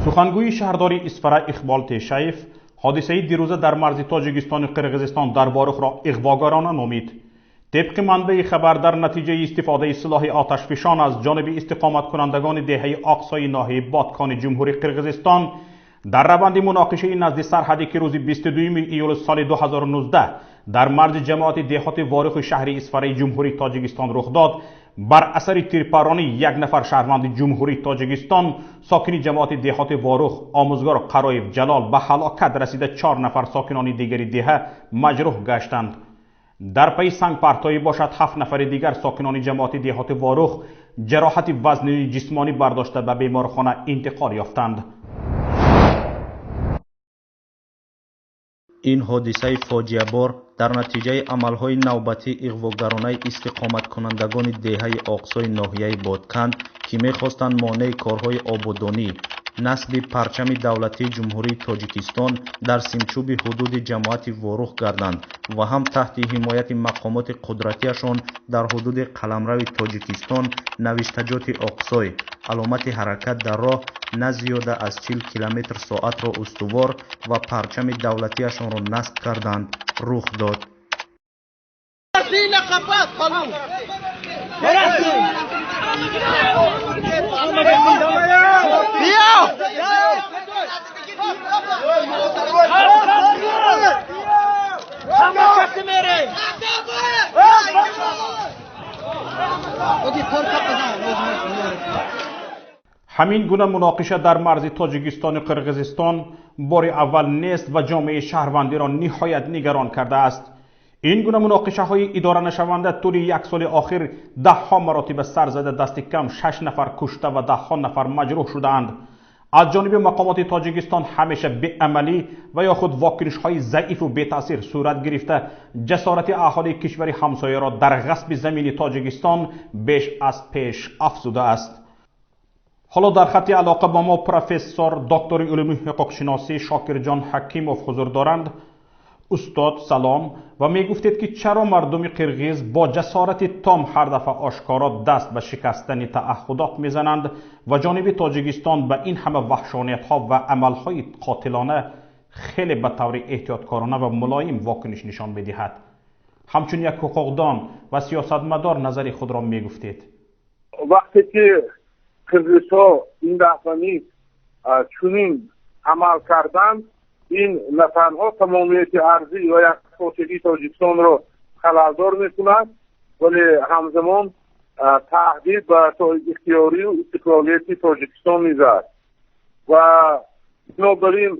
Сухангӯи шаҳрдори Исфара Иқбол Тешаев ҳодисаи дирӯза дар марзи Тоҷикистону Қирғизистон дар Ворухро иғвогарона номид. Тибқи манбаи хабар, дар натиҷаи истифодаи силоҳи оташфишон аз ҷониби истиқоматкунандагони деҳаи Оқсои ноҳияи Бодкони Ҷумҳурии Қирғизистон дар раванди муноқишаи назди сарҳадӣ, ки рӯзи 22 июли соли 2019 дар марзи ҷамоати деҳоти Ворухи шаҳри Исфараи Ҷумҳурии Тоҷикистон рух дод, бар асари тирпаронӣ як нафар шаҳрванди Ҷумҳурии Тоҷикистон, сокини ҷамоати деҳоти Ворух, омӯзгор Қароев Ҷалол ба ҳалокат расида, 4 нафар сокинони дигари деҳа маҷрӯҳ гаштанд. Дар пайи сангпартоӣ бошад, 7 нафари дигар сокинони ҷамоати деҳоти Ворух ҷароҳати вазнини ҷисмонӣ бардошта ба беморхона интиқол ёфтанд. Ин ҳодисаи фоҷиабор дар натиҷаи амалҳои навбатии иғвогаронаи истиқоматкунандагони деҳаи Оқсои ноҳияи Бодканд, ки мехостанд монеи корҳои ободонӣ, насби парчами давлатии Ҷумҳурии Тоҷикистон дар симчӯби ҳудуди ҷамоати Ворух гарданд ва ҳам таҳти ҳимояти мақомоти қудратиашон дар ҳудуди қаламрави Тоҷикистон навиштаҷоти Оқсой, аломати ҳаракат дар роҳ на зиёда аз 40 километр соатро устувор ва парчами давлатиашонро насб карданд, рух дод. Ҳамин гуна муноқиша дар марзи Тоҷикистону Қирғизистон бори аввал нест ва ҷомеаи шаҳрвандиро ниҳоят нигарон кардааст. Ин гуна муноқишаҳои идоранашаванда тӯли як соли охир даҳҳо маротиба сар зада, дасти кам 6 нафар кушта ва даҳҳо нафар маҷрӯҳ шудаанд. Аз ҷониби мақомоти Тоҷикистон ҳамеша беамалӣ ва ё худ вокунишҳои заифу бетаъсир сурат гирифта, ҷасорати аҳолии кишвари ҳамсояро дар ғасби замини Тоҷикистон беш аз пеш афзудааст. Ҳоло дар хатти алоқа бо мо профессор, доктори илми ҳуқуқшиносӣ Шокирҷон Ҳакимов ҳузур доранд. Устод, салом. Ва мегуфтед, ки чаро мардуми қирғиз бо ҷасорати том ҳар дафъа ошкоро даст ба шикастани таъаҳҳудот мезананд ва ҷониби Тоҷикистон ба ин ҳама ваҳшониятҳо ва амалҳои қотилона хеле ба таври эҳтиёткорона ва мулоим вокуниш нишон медиҳад? Ҳамчун як ҳуқуқдон ва сиёсатмадор назари худро мегуфтед. Вақте ки қирғизҳо ин дафъа низ чунин амал карданд, ин на танҳо тамомияти арзӣ ва якпорчагии Тоҷикистонро халалдор мекунад, вале ҳамзамон таҳдид ба ихтиёрию истиқлолияти Тоҷикистон низ аст. Ва бинобар ин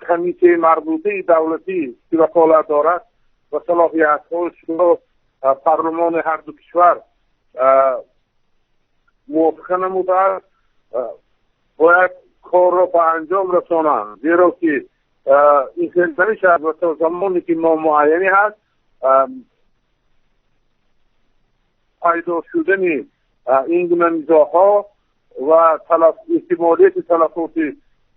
комитаи марбутаи давлатӣ, ки ваколат дорад ва салоҳиятҳояшро парлумони ҳарду кишвар мувофиқа намудааст, бояд корро ба анҷом расонанд, зеро ки ин хел намешавад ва то замоне ки номуайянӣ ҳаст, пайдо шудани ин гуна низоъҳо ва эҳтимолияти талафоти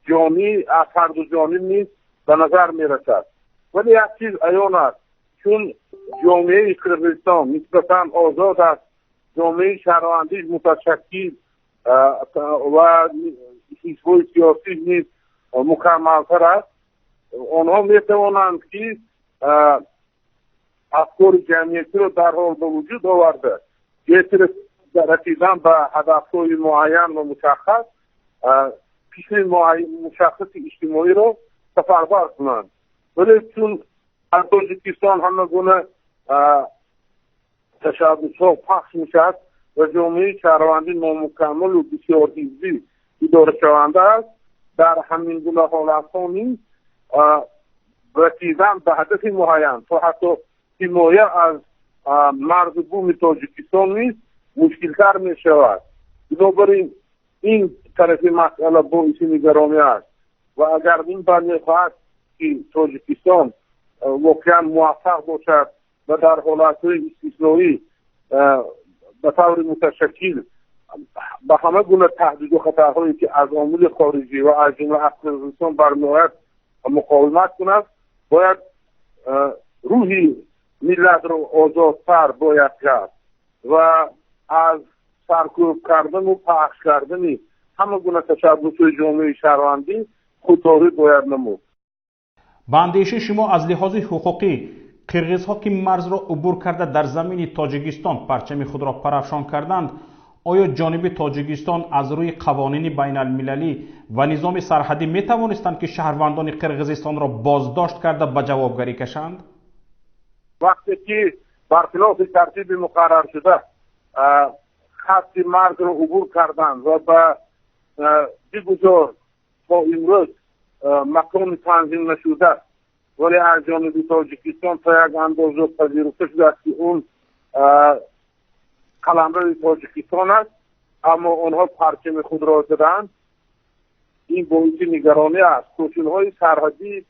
ҷонӣ аз ҳарду ҷониб низ ба назар мерасад. Вале як чиз аён аст, чун ҷомеаи Қирғизистон нисбатан озод аст, ҷомеаи шаҳрвандӣ муташаккил ва ҳизбҳои сиёсӣ низ мукаммалтар аст, онҳо метавонанд ки афкори ҷамъиятиро дарҳол ба вуҷуд оварда, ҷиҳати расидан ба ҳадафҳои муайян ва мушаххас, фикри мушаххаси иҷтимоиро сафарбар кунанд. Вале чун аз Тоҷикистон ҳама гуна ташаббусҳо пахш мешавад ва ҷомеаи шаҳрвандӣ номукаммалу бисёрҳизбӣ идорашаванда аст, дар ҳамин гуна ҳолатҳо низ расидан ба ҳадафи муайян то ҳатто ҳимоя аз марзу буми Тоҷикистон низ мушкилтар мешавад. Бинобар ин ин тарафи масъала боиси нигаронӣ аст ва агар ин бар мехоҳад, ки Тоҷикистон воқеан муваффақ бошад ва дар ҳолатҳои истисноӣ ба таври муташаккил ба ҳама гуна таҳдиду хатарҳое, ки аз омили хориҷӣ ва аз ҷумла аз Қирғизистон бармеояд, муқовимат кунад, бояд рӯҳи миллатро озодтар бояд кард ва аз саркӯб кардану пахш кардани ҳама гуна ташаббусҳои ҷомеаи шаҳрвандӣ худдорӣ бояд намуд. Ба андешаи шумо, аз лиҳози ҳуқуқӣ қирғизҳо, ки марзро убур карда дар замини Тоҷикистон парчами худро парафшон карданд, оё ҷониби Тоҷикистон аз рӯи қавонини байналмилалӣ ва низоми сарҳадӣ метавонистанд, ки шаҳрвандони Қирғизистонро боздошт карда ба ҷавобгарӣ кашанд? Вақте ки бархилофи тартиби муқарраршуда хатти марзро убур карданд ва ба бигузор то имрӯз макони танзим нашуда, вале аз ҷониби Тоҷикистон то як андоза пазируфта шудааст, ки он қаламрави Тоҷикистон аст, аммо онҳо парчами худро заданд, ин боиси нигаронӣ аст. Кӯшинҳои сарҳадӣ,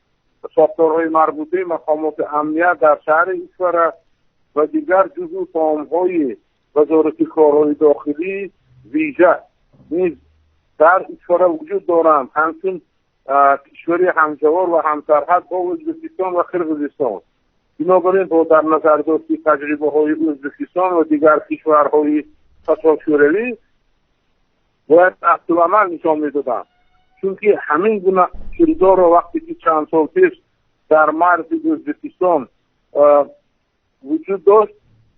сохторҳои марбутаи мақомоти амният дар шаҳри Исфара ва дигар ҷузъу томҳои Вазорати корҳои дохилӣ вижа низ дар Исфара вуҷуд доранд, ҳамчун кишвари ҳамҷавор ва ҳамсарҳад бо Ӯзбекистон ва Қирғизистон. Бинобар ин, бо дар назардошти таҷрибаҳои Ӯзбекистон ва дигар кишварҳои пасошӯравӣ бояд аксуламал нишон медоданд, чунки ҳамин гуна кирдорро вақте ки чанд сол пеш дар марзи Ӯзбекистон вуҷуд дошт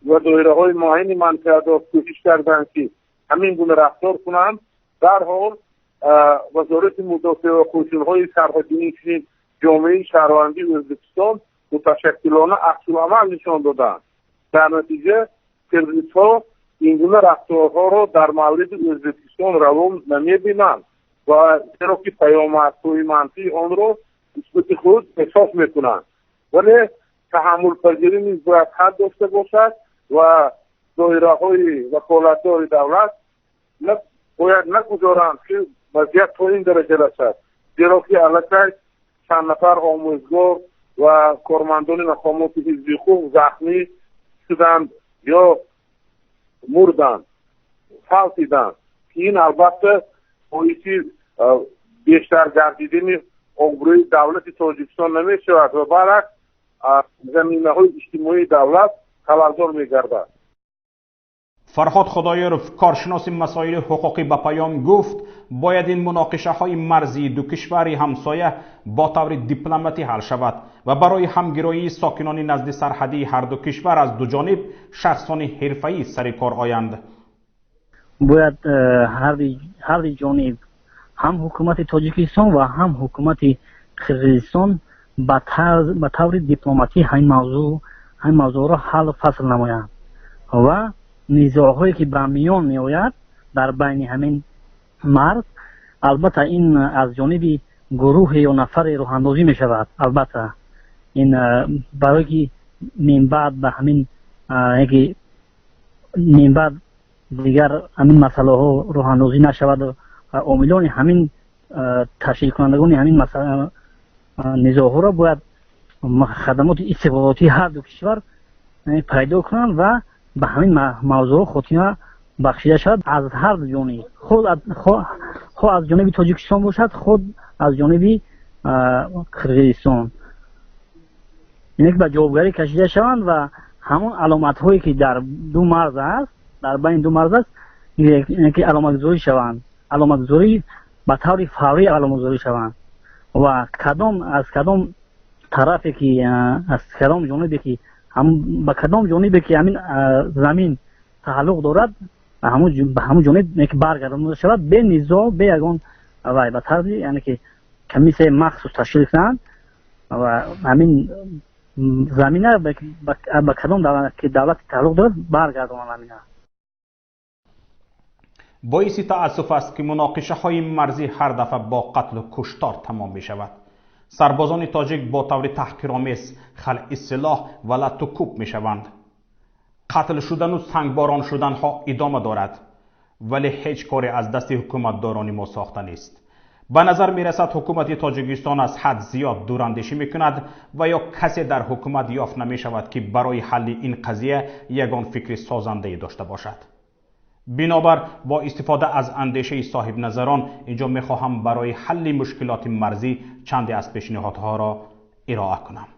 ва доираҳои муайяни манфиатдор кӯшиш карданд, ки ҳамин гуна рафтор кунанд, дарҳол Вазорати мудофиа ва қӯшунҳои сарҳадӣ, инчунин ҷомеаи шаҳрвандии Ӯзбекистон муташаккилона аксуламал нишон доданд. Дар натиҷа қирғизҳо ин гуна рафторҳоро дар мавриди Ӯзбекистон раво намебинанд, ва зеро ки паёмадҳои манфии онро нисбати худ эҳсос мекунанд. Вале таҳаммулпазирӣ низ бояд ҳад дошта бошад ва доираҳои ваколатдори давлат бояд нагузоранд, ки вазъият то ин дараҷа расад, зеро ки аллакай чанд нафар омӯзгор ва кормандони мақомоти ҳифзи ҳуқуқ захмӣ шуданд ё мурданд, фавтиданд, ки ин албатта боиси бештар гардидани обрӯи давлати Тоҷикистон намешавад ва баръакс заминаҳои иҷтимоии давлат халалдор мегардад. Фарҳод Худоёров, коршиноси масоили ҳуқуқӣ, ба Паём гуфт, бояд ин муноқишаҳои марзии ду кишвари ҳамсоя бо таври дипломатӣ ҳал шавад ва барои ҳамгироии сокинони назди сарҳадии ҳар ду кишвар аз ду ҷониб шахсони ҳирфаӣ сари кор оянд. Бояд ҳар ду ҷониб, ҳам ҳукумати Тоҷикистон ва ҳам ҳукумати Қирғизистон, ба таври дипломатӣ ҳамин мавзӯъро ҳаллу фасл намоянд ва низоъҳое ки ба миён меояд дар байни ҳамин марз, албатта ин аз ҷониби гурӯҳе ё нафаре роҳандозӣ мешавад. Албатта ин барое ки минбаъд ба ҳамин ки минбаъд дигар ҳамин масъалаҳо роҳандозӣ нашавад, омилони ҳамин, ташкилкунандагони ҳамин низоъҳоро бояд хадамоти истихборотии ҳар ду кишвар пайдо кунанд ва ба ҳамин мавзӯъ хотима бахшида шавад аз ҳар ду ҷониб, хоҳ аз ҷониби Тоҷикистон бошад, худ аз ҷониби Қирғизистон, ине ки ба ҷавобгарӣ кашида шаванд ва ҳамон аломатҳое ки дар ду марз аст, дар байни ду марз аст, ки аломатгузорӣ шаванд, аломатгузорӣ ба таври фаврӣ аломатгузорӣ шаванд ва кадом аз кадом тарафе ки, аз кадом ҷонибе ки, ба кадом ҷонибе ки ҳамин замин тааллуқ дорад, ба ҳамон ҷониб баргардонида шавад бе низоъ, бе ягон вай, ба тарзи яъне ки комиссияи махсус ташкил кунанд ва ҳамин замина ба кадом давлати тааллуқ дорад баргардонанд ҳамина. Боиси таассуф аст, ки муноқишаҳои марзӣ ҳар дафъа бо қатлу куштор тамом мешавад. Сарбозони тоҷик бо таври таҳқиромез халъи силоҳ ва латту кӯб мешаванд. Қатл шудану сангборон шуданҳо идома дорад, вале ҳеҷ коре аз дасти ҳукуматдорони мо сохта нест. Ба назар мерасад, ҳукумати Тоҷикистон аз ҳад зиёд дурандешӣ мекунад ва ё касе дар ҳукумат ёфт намешавад, ки барои ҳалли ин қазия ягон фикри созандае дошта бошад. Бинобар бо истифода аз андешаи соҳибназарон инҷо мехоҳам барои ҳалли мушкилоти марзӣ чанде аз пешниҳодҳоро ироа кунам.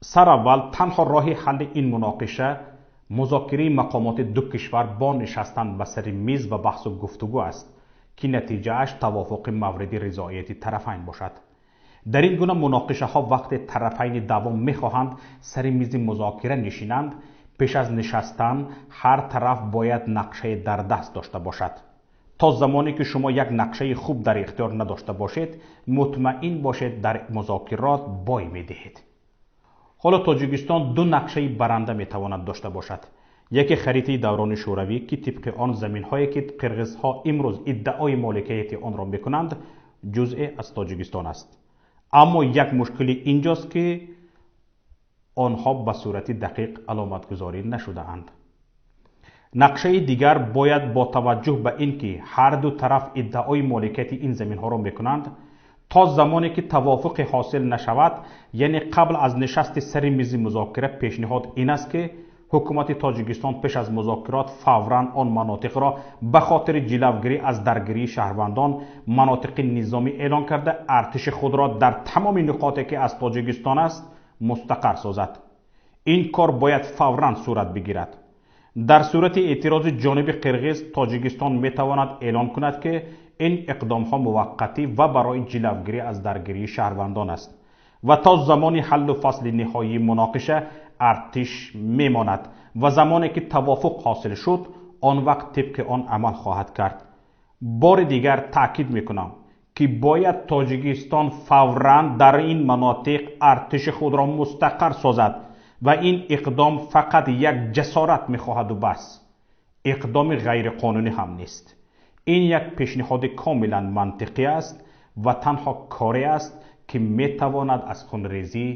Сараввал, танҳо роҳи ҳалли ин муноқиша музокираи мақомоти ду кишвар бо нишастан ба сари миз ва баҳсу гуфтугӯ аст, ки натиҷааш тавофуқи мавриди ризоияти тарафайн бошад. Дар ин гуна муноқишаҳо вақте тарафайни даъво мехоҳанд сари мизи музокира нишинанд, пеш аз нишастан ҳар тараф бояд нақшае дар даст дошта бошад. То замоне ки шумо як нақшаи хуб дар ихтиёр надошта бошед, мутмаин бошед, дар музокирот бой медиҳед. Ҳоло Тоҷикистон ду нақшаи баранда метавонад дошта бошад. Яке харитаи даврони шӯравӣ, ки тибқи он заминҳое ки қирғизҳо имрӯз иддаои моликияти онро мекунанд, ҷузъе аз Тоҷикистон аст. Аммо як мушкилӣ инҷост, ки онҳо ба сурати дақиқ аломатгузорӣ нашудаанд. Нақшаи дигар бояд бо таваҷҷӯҳ ба ин ки ҳар ду тараф иддаои моликияти ин заминҳоро мекунанд, то замоне ки тавофуқе ҳосил нашавад, яъне қабл аз нишасти сари мизи музокира, пешниҳод ин аст ки ҳукумати Тоҷикистон пеш аз музокирот фавран он манотиқро ба хотири ҷилавгирӣ аз даргирии шаҳрвандон манотиқи низомӣ эълон карда, артиши худро дар тамоми нуқоте ки аз Тоҷикистон аст мустақар созад. Ин кор бояд фавран сурат бигирад. Дар сурати эътирози ҷониби қирғиз, Тоҷикистон метавонад эълон кунад, ки ин иқдомҳо муваққатӣ ва барои ҷилавгирӣ аз даргирии шаҳрвандон аст ва то замони ҳаллу фасли ниҳоии муноқиша артиш мемонад ва замоне ки тавофуқ ҳосил шуд, он вақт тибқи он амал хоҳад кард. Бори дигар таъкид мекунам, ки бояд Тоҷикистон фавран дар ин манотиқ артиши худро мустақар созад ва ин иқдом фақат як ҷасорат мехоҳаду бас. Иқдоми ғайриқонунӣ ҳам нест. Ин як пешниҳоди комилан мантиқӣ аст ва танҳо коре аст, ки метавонад аз хунрезӣ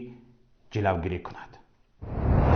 ҷилавгирӣ кунад.